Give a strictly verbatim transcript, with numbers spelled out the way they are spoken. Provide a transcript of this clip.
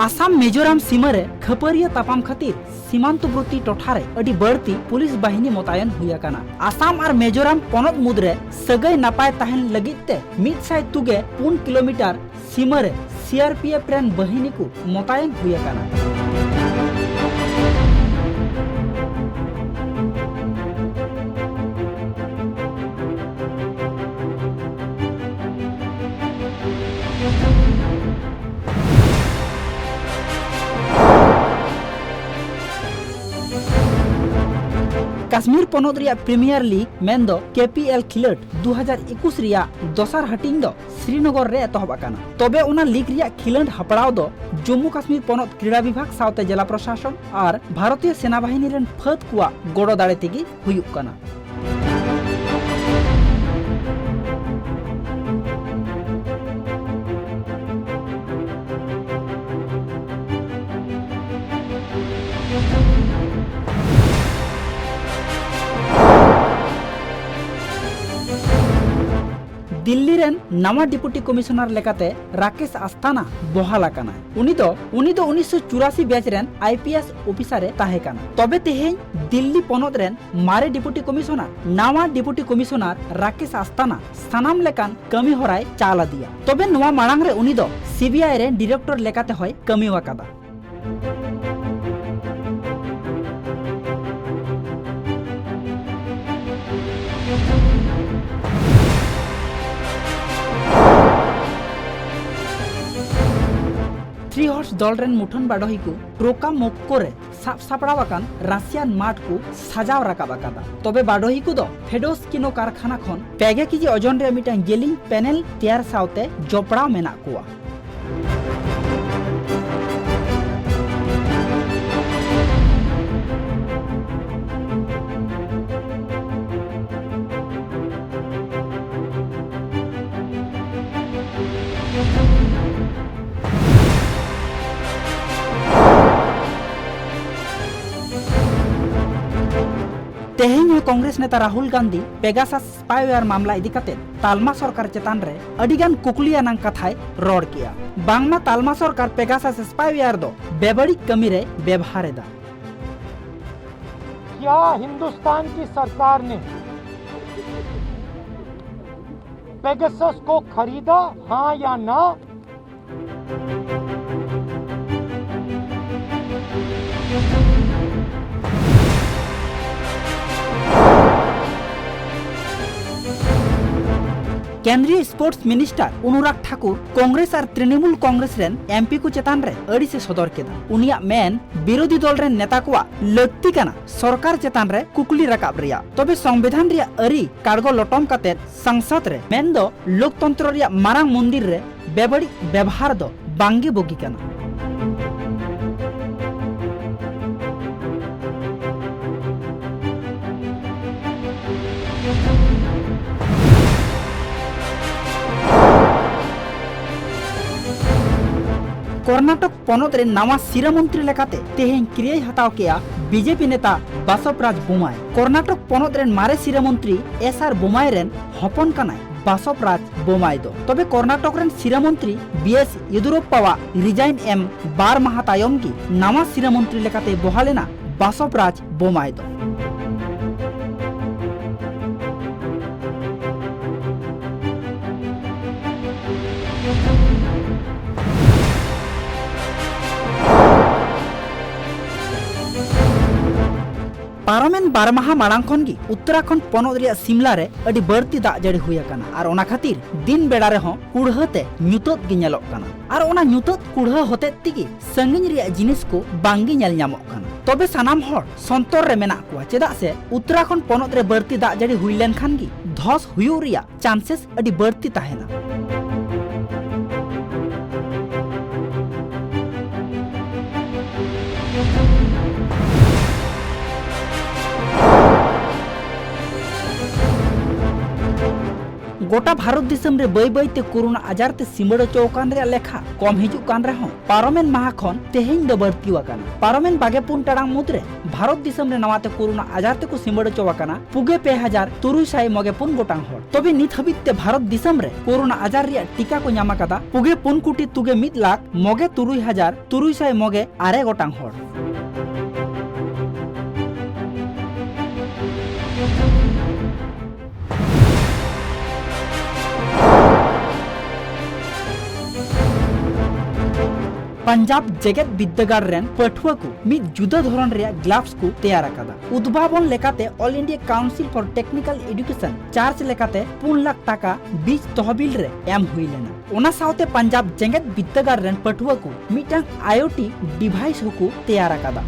ᱟᱥᱟᱢ ᱢᱤᱡᱳᱨᱟᱢ ᱥᱤᱢᱟᱹ ᱨᱮ ᱠᱷᱟᱹᱯᱟᱹᱨᱤᱭᱟᱹ ᱛᱟᱯᱟᱢ ᱠᱷᱟᱹᱛᱤᱨ ᱥᱤᱢᱟᱱᱛᱚᱵᱨᱚᱛᱤ ᱴᱚᱴᱷᱟ ᱨᱮ ᱟᱹᱰᱤ ᱵᱟᱹᱲᱛᱤ ᱯᱩᱞᱤᱥ ᱵᱟᱦᱤᱱᱤ ᱢᱚᱛᱟᱭᱚᱱ ᱦᱩᱭ ᱟᱠᱟᱱᱟ᱾ ᱟᱥᱟᱢ ᱟᱨ ᱢᱤᱡᱳᱨᱟᱢ ᱯᱚᱱᱚᱛ ᱢᱩᱫᱽᱨᱮ ᱥᱟᱹᱜᱟᱹᱭ ᱱᱟᱯᱟᱭ ᱛᱟᱦᱮᱱ ᱞᱟᱹᱜᱤᱫ ᱛᱮ ᱢᱤᱫ ᱥᱟᱭ ᱛᱩᱜᱮ ᱯᱩᱱ ᱠᱤᱞᱳᱢᱤᱴᱟᱨ ᱥᱤᱢᱟᱹ ᱨᱮ ᱥᱤ ᱟᱨ ᱯᱤ ᱮᱯᱷ ᱨᱮᱱ ᱵᱟᱹᱦᱤᱱᱤ ᱠᱚ ᱢᱚᱛᱟᱭᱚᱱ ᱦᱩᱭ ᱟᱠᱟᱱᱟ᱾ ᱠᱟᱥᱢᱤᱨ ᱯᱚᱱᱚᱛ ᱨᱮᱭᱟᱜ ᱯᱨᱤᱢᱤᱭᱟᱨ ᱞᱤᱜᱽ ᱢᱮᱱᱫᱚ ᱠᱮ ᱯᱤ ᱮᱞ ᱠᱷᱮᱞᱳᱰ ᱫᱩ ᱦᱟᱡᱟᱨ ᱮᱠᱩᱥ ᱨᱮᱭᱟᱜ ᱫᱚᱥᱟᱨ ᱦᱟᱹᱴᱤᱧ ᱫᱚ ᱥᱨᱤᱱᱚᱜᱚᱨ ᱨᱮ ᱮᱛᱚᱦᱚᱵ ᱟᱠᱟᱱᱟ᱾ ᱛᱚᱵᱮ ᱚᱱᱟ ᱞᱤᱜᱽ ᱨᱮᱭᱟᱜ ᱠᱷᱮᱞᱳᱰ ᱦᱟᱯᱲᱟᱣ ᱫᱚ ᱡᱚᱢᱢᱩ ᱠᱟᱥᱢᱤᱨ ᱯᱚᱱᱚᱛ ᱠᱨᱤᱲᱟ ᱵᱤᱵᱷᱟᱜᱽ ᱥᱟᱶᱛᱮ ᱡᱮᱞᱟ ᱯᱨᱚᱥᱟᱥᱚᱱ ᱟᱨ ᱵᱷᱟᱨᱚᱛᱤᱭᱚ ᱥᱮᱱᱟ ᱵᱟᱦᱤᱱᱤ ᱨᱮᱱ ᱯᱷᱟᱹᱫ ᱠᱚᱣᱟᱜ ᱜᱚᱲᱚ ᱫᱟᱲᱮ ᱛᱮᱜᱮ ᱦᱩᱭᱩᱜ ᱠᱟᱱᱟ᱾ ᱫᱤᱞᱞᱤ ᱨᱮᱱ ᱱᱟᱣᱟ ᱰᱮᱯᱩᱴᱤ ᱠᱚᱢᱤᱥᱚᱱᱟᱨ ᱞᱮᱠᱟᱛᱮ ᱨᱟᱠᱮᱥ ᱟᱥᱛᱷᱟᱱᱟ ᱵᱚᱦᱟᱞ ᱟᱠᱟᱱᱟᱭ᱾ ᱩᱱᱤ ᱫᱚ, ᱩᱱᱤ ᱫᱚ ᱩᱱᱤᱥᱥᱚ ᱪᱩᱨᱟᱥᱤ ᱵᱮᱪ ᱨᱮᱱ ᱟᱭ ᱯᱤ ᱮᱥ ᱚᱯᱷᱤᱥᱟᱨ ᱮ ᱛᱟᱦᱮᱸ ᱠᱟᱱᱟ᱾ ᱛᱚᱵᱮ ᱛᱮᱦᱮᱧ ᱫᱤᱞᱞᱤ ᱯᱚᱱᱚᱛ ᱨᱮᱱ ᱢᱟᱨᱮ ᱰᱮᱯᱩᱴᱤ ᱠᱚᱢᱤᱥᱚᱱᱟᱨ, ᱱᱟᱣᱟ ᱰᱮᱯᱩᱴᱤ ᱠᱚᱢᱤᱥᱚᱱᱟᱨ ᱨᱟᱠᱮᱥ ᱟᱥᱛᱷᱟᱱᱟ ᱥᱟᱱᱟᱢ ᱞᱮᱠᱟᱱ ᱠᱟᱹᱢᱤ ᱦᱚᱨᱟᱭ ᱪᱟᱞ ᱟᱫᱮᱭᱟ᱾ ᱛᱚᱵᱮ ᱱᱚᱣᱟ ᱢᱟᱲᱟᱝ ᱨᱮ ᱩᱱᱤ ᱫᱚ ᱥᱤ ᱵᱤ ᱟᱭ ᱨᱮ ᱰᱤᱨᱮᱠᱴᱚᱨ ᱞᱮᱠᱟᱛᱮ ᱦᱚᱸᱭ ᱠᱟᱹᱢᱤ ᱟᱠᱟᱫᱟ᱾ ᱛᱷᱨᱤ ᱦᱚᱨᱥ ᱫᱚᱞ ᱨᱮᱱ ᱢᱩᱴᱷᱟᱹᱱ ᱵᱟᱰᱚᱦᱤ ᱠᱚ ᱴᱨᱳᱠᱟ ᱢᱳᱯᱠᱳ ᱨᱮ ᱥᱟᱵ ᱥᱟᱯᱲᱟᱣ ᱟᱠᱟᱱ ᱨᱟᱥᱤᱭᱟᱱ ᱢᱟᱴᱷ ᱠᱚ ᱥᱟᱡᱟᱣ ᱨᱟᱠᱟᱵ ᱟᱠᱟᱫᱟ᱾ ᱛᱚᱵᱮ ᱵᱟᱰᱚᱦᱤ ᱠᱚᱫᱚ ᱯᱷᱮᱰᱳᱥᱠᱤᱱᱳ ᱠᱟᱨᱠᱷᱟᱱᱟ ᱠᱷᱚᱱ ᱯᱮ ᱜᱮ ᱠᱮᱡᱤ ᱳᱡᱚᱱ ᱨᱮᱭᱟᱜ ᱢᱤᱫᱴᱟᱝ ᱡᱮᱞᱤᱧ ᱯᱮᱱᱮᱞ ᱛᱮᱭᱟᱨ ᱥᱟᱶᱛᱮ ᱡᱚᱯᱲᱟᱣ ᱢᱮᱱᱟᱜ ᱠᱚᱣᱟ᱾ ᱛᱮᱦᱮᱧ ᱦᱚᱸ ᱠᱚᱝᱜᱨᱮᱥ ᱱᱮᱛᱟ ᱨᱟᱦᱩᱞ ᱜᱟᱱᱫᱷᱤ ᱯᱮᱜᱟᱥᱟᱥ ᱥᱯᱟᱭᱣᱮᱭᱟᱨ ᱢᱟᱢᱞᱟ ᱤᱫᱤ ᱠᱟᱛᱮ ᱛᱟᱞᱢᱟ ᱥᱚᱨᱠᱟᱨ ᱪᱮᱛᱟᱱ ᱨᱮ ᱟᱹᱰᱤ ᱜᱟᱱ ᱠᱩᱠᱞᱤ ᱟᱱᱟᱝ ᱠᱟᱛᱷᱟᱭ ᱨᱚᱲ ᱠᱮᱜᱼᱟ᱾ ᱵᱟᱝᱢᱟ ᱛᱟᱞᱢᱟ ᱥᱚᱨᱠᱟᱨ ᱯᱮᱜᱟᱥᱟᱥ ᱥᱯᱟᱭᱣᱮᱭᱟᱨ ᱫᱚ ᱵᱮᱵᱟᱹᱲᱤᱡ ᱠᱟᱹᱢᱤ ᱨᱮ ᱵᱮᱵᱷᱟᱨ ᱮᱫᱟ᱾ क्या हिंदुस्तान की सरकार ने पेगासस को खरीदा, हाँ या ना? ᱠᱮᱱᱫᱨᱤᱭᱚ ᱥᱯᱳᱨᱴᱥ ᱢᱤᱱᱤᱥᱴᱟᱨ ᱚᱱᱩᱨᱟᱜᱽ ᱴᱷᱟᱠᱩᱨ ᱠᱚᱝᱜᱨᱮᱥ ᱟᱨ ᱛᱨᱤᱱᱢᱩᱞ ᱠᱚᱝᱜᱨᱮᱥ ᱨᱮᱱ ᱮᱢᱯᱤ ᱠᱚ ᱪᱮᱛᱟᱱ ᱨᱮ ᱟᱹᱲᱤᱥ ᱮ ᱥᱚᱫᱚᱨ ᱠᱮᱫᱟ᱾ ᱩᱱᱤᱭᱟᱜ ᱢᱮᱱ, ᱵᱤᱨᱳᱫᱷᱤ ᱫᱚᱞ ᱨᱮᱱ ᱱᱮᱛᱟ ᱠᱚᱣᱟᱜ ᱞᱟᱹᱠᱛᱤ ᱠᱟᱱᱟ ᱥᱚᱨᱠᱟᱨ ᱪᱮᱛᱟᱱ ᱨᱮ ᱠᱩᱠᱞᱤ ᱨᱟᱠᱟᱵ ᱨᱮᱭᱟᱜ, ᱛᱚᱵᱮ ᱥᱚᱝᱵᱤᱫᱷᱟᱱ ᱨᱮᱭᱟᱜ ᱟᱹᱨᱤ ᱠᱟᱲᱜᱚ ᱞᱚᱴᱚᱢ ᱠᱟᱛᱮ ᱥᱚᱝᱥᱚᱫ ᱨᱮ, ᱢᱮᱱᱫᱚ ᱞᱳᱠᱛᱚᱱᱛᱨᱚ ᱨᱮᱭᱟᱜ ᱢᱟᱨᱟᱝ ᱢᱚᱱᱫᱤᱨ ᱨᱮ ᱵᱮᱵᱟᱹᱲᱤᱡ ᱵᱮᱵᱷᱟᱨ ᱫᱚ ᱵᱟᱝᱜᱮ ᱵᱩᱜᱤ ᱠᱟᱱᱟ᱾ ᱠᱚᱨᱱᱟᱴᱚᱠ ᱯᱚᱱᱚᱛ ᱨᱮᱱ ᱱᱟᱣᱟ ᱥᱤᱨᱟᱹ ᱢᱚᱱᱛᱨᱤ ᱞᱮᱠᱟᱛᱮ ᱛᱮᱦᱮᱧ ᱠᱤᱨᱤᱭᱟᱹᱭ ᱦᱟᱛᱟᱣ ᱠᱮᱜᱼᱟ ᱵᱤᱡᱮᱯᱤ ᱱᱮᱛᱟ ᱵᱟᱥᱚᱵ ᱨᱟᱡᱽ ᱵᱳᱢᱟᱭ᱾ ᱠᱚᱨᱱᱟᱴᱚᱠ ᱯᱚᱱᱚᱛ ᱨᱮᱱ ᱢᱟᱨᱮ ᱥᱤᱨᱟᱹ ᱢᱚᱱᱛᱨᱤ ᱮᱥ ᱟᱨ ᱵᱳᱢᱟᱭ ᱨᱮᱱ ᱦᱚᱯᱚᱱ ᱠᱟᱱᱟᱭ ᱵᱟᱥᱚᱵ ᱨᱟᱡᱽ ᱵᱳᱢᱟᱭ ᱫᱚ᱾ ᱛᱚᱵᱮ ᱠᱚᱨᱱᱟᱴᱚᱠ ᱨᱮᱱ ᱥᱤᱨᱟᱹ ᱢᱚᱱᱛᱨᱤ ᱵᱤ ᱮᱥ ᱭᱮᱫᱩᱨᱚᱯᱯᱟᱣᱟᱜ ᱨᱤᱡᱟᱭᱤᱱ ᱮᱢ ᱵᱟᱨ ᱢᱟᱦᱟ ᱛᱟᱭᱚᱢ ᱜᱮ ᱱᱟᱣᱟ ᱥᱤᱨᱟᱹ ᱢᱚᱱᱛᱨᱤ ᱞᱮᱠᱟᱛᱮ ᱵᱚᱦᱟᱞ ᱮᱱᱟ ᱵᱟᱥᱚᱵ ᱨᱟᱡᱽ ᱵᱳᱢᱟᱭ ᱫᱚ᱾ ᱯᱟᱨᱚᱢᱮᱱ ᱵᱟᱨ ᱢᱟᱦᱟ ᱢᱟᱲᱟᱝ ᱠᱷᱚᱱ ᱜᱮ ᱩᱛᱛᱚᱨᱟᱠᱷᱚᱸᱰ ᱯᱚᱱᱚᱛ ᱨᱮᱭᱟᱜ ᱥᱤᱢᱞᱟ ᱨᱮ ᱟᱹᱰᱤ ᱵᱟᱹᱲᱛᱤ ᱫᱟᱜ ᱡᱟᱹᱲᱤ ᱦᱩᱭ ᱟᱠᱟᱱᱟ ᱟᱨ ᱚᱱᱟ ᱠᱷᱟᱹᱛᱤᱨ ᱫᱤᱱ ᱵᱮᱲᱟ ᱨᱮᱦᱚᱸ ᱠᱩᱲᱦᱟᱹ ᱛᱮ ᱧᱩᱛᱟᱹᱛ ᱜᱮ ᱧᱮᱞᱚᱜ ᱠᱟᱱᱟ᱾ ᱟᱨ ᱚᱱᱟ ᱧᱩᱛᱟᱹᱛ ᱠᱩᱲᱦᱟᱹ ᱦᱚᱛᱮᱡ ᱛᱮᱜᱮ ᱥᱟᱺᱜᱤᱧ ᱨᱮᱭᱟᱜ ᱡᱤᱱᱤᱥ ᱠᱚ ᱵᱟᱝ ᱜᱮ ᱧᱮᱞ ᱧᱟᱢᱚᱜ ᱠᱟᱱᱟ᱾ ᱛᱚᱵᱮ ᱥᱟᱱᱟᱢ ᱦᱚᱲ ᱥᱚᱱᱛᱚᱨ ᱨᱮ ᱢᱮᱱᱟᱜ ᱠᱚᱣᱟ, ᱪᱮᱫᱟᱜ ᱥᱮ ᱩᱛᱛᱚᱨᱟᱠᱷᱚᱸᱰ ᱯᱚᱱᱚᱛ ᱨᱮ ᱵᱟᱹᱲᱛᱤ ᱫᱟᱜ ᱡᱟᱹᱲᱤ ᱦᱩᱭ ᱞᱮᱱᱠᱷᱟᱱ ᱜᱮ ᱫᱷᱚᱥ ᱦᱩᱭᱩᱜ ᱨᱮᱭᱟᱜ ᱪᱟᱱᱥᱮᱥ ᱟᱹᱰᱤ ᱵᱟᱹᱲᱛᱤ ᱛᱟᱦᱮᱱᱟ᱾ ᱜᱚᱴᱟ ᱵᱷᱟᱨᱚᱛ ᱫᱤᱥᱚᱢ ᱨᱮ ᱵᱟᱹᱭ ᱵᱟᱹᱭ ᱛᱮ ᱠᱳᱨᱳᱱᱟ ᱟᱡᱟᱨ ᱛᱮ ᱥᱤᱢᱟᱹᱲ ᱚᱪᱚ ᱟᱠᱟᱱ ᱨᱮᱭᱟᱜ ᱞᱮᱠᱷᱟ ᱠᱚᱢ ᱦᱤᱡᱩᱜ ᱠᱟᱱ ᱨᱮᱦᱚᱸ, ᱯᱟᱨᱚᱢᱮᱱ ᱢᱟᱦᱟ ᱠᱷᱚᱱ ᱛᱮᱦᱮᱧ ᱫᱚ ᱵᱟᱹᱲᱛᱤ ᱟᱠᱟᱱᱟ᱾ ᱯᱟᱨᱚᱢᱮᱱ ᱵᱟᱜᱮ ᱯᱩᱱ ᱴᱟᱲᱟᱝ ᱢᱩᱫᱽᱨᱮ ᱵᱷᱟᱨᱚᱛ ᱫᱤᱥᱚᱢ ᱨᱮ ᱱᱟᱣᱟ ᱛᱮ ᱠᱳᱨᱳᱱᱟ ᱟᱡᱟᱨ ᱛᱮᱠᱚ ᱥᱤᱢᱟᱹᱲ ᱚᱪᱚ ᱟᱠᱟᱱᱟ ᱯᱩᱜᱮ ᱯᱮ ᱦᱟᱡᱟᱨ ᱛᱩᱨᱩᱭ ᱥᱟᱭ ᱢᱚᱜᱮ ᱯᱩᱱ ᱜᱚᱴᱟᱝ ᱦᱚᱲ᱾ ᱛᱚᱵᱮ ᱱᱤᱛ ᱦᱟᱹᱵᱤᱡ ᱛᱮ ᱵᱷᱟᱨᱚᱛ ᱫᱤᱥᱚᱢ ᱨᱮ ᱠᱳᱨᱳᱱᱟ ᱟᱡᱟᱨ ᱨᱮᱭᱟᱜ ᱴᱤᱠᱟ ᱠᱚ ᱧᱟᱢ ᱟᱠᱟᱫᱟ ᱯᱩᱜᱮ ᱯᱩᱱ ᱠᱳᱴᱤ ᱛᱩᱜᱮ ᱢᱤᱫ ᱞᱟᱠᱷ ᱢᱚᱜᱮ ᱛᱩᱨᱩᱭ ᱦᱟᱡᱟᱨ ᱛᱩᱨᱩᱭ ᱥᱟᱭ ᱢᱚᱜᱮ ᱟᱨᱮ ᱜᱚᱴᱟᱝ ᱦᱚᱲ᱾ ᱯᱟᱧᱡᱟᱵᱽ ᱡᱮᱜᱮᱛ ᱵᱤᱨᱫᱟᱹᱜᱟᱲ ᱨᱮᱱ ᱯᱟᱹᱴᱷᱩᱣᱟᱹ ᱠᱚ ᱢᱤᱫ ᱡᱩᱫᱟᱹ ᱫᱷᱚᱨᱚᱱ ᱨᱮᱭᱟᱜ ᱜᱞᱟᱵᱷᱥ ᱠᱚ ᱛᱮᱭᱟᱨ ᱟᱠᱟᱫᱟ᱾ ᱩᱫᱵᱷᱟᱵᱚᱱ ᱞᱮᱠᱟᱛᱮ All India Council for Technical Education, church ᱞᱮᱠᱟᱛᱮ ᱯᱩᱱ ᱞᱟᱠᱷ ᱴᱟᱠᱟ ᱵᱤᱡᱽ ᱛᱚᱦᱚᱵᱤᱞ ᱨᱮ ᱮᱢ ᱦᱩᱭ ᱞᱮᱱᱟ᱾ ᱚᱱᱟ ᱥᱟᱶᱛᱮ ᱯᱟᱧᱡᱟᱵᱽ ᱡᱮᱜᱮᱛ ᱵᱤᱨᱫᱟᱹᱜᱟᱲ ᱨᱮᱱ ᱯᱟᱹᱴᱷᱩᱣᱟᱹ ᱠᱚ ᱢᱤᱫᱴᱟᱝ IoT device ᱦᱚᱸᱠᱚ ᱛᱮᱭᱟᱨ ᱟᱠᱟᱫᱟ᱾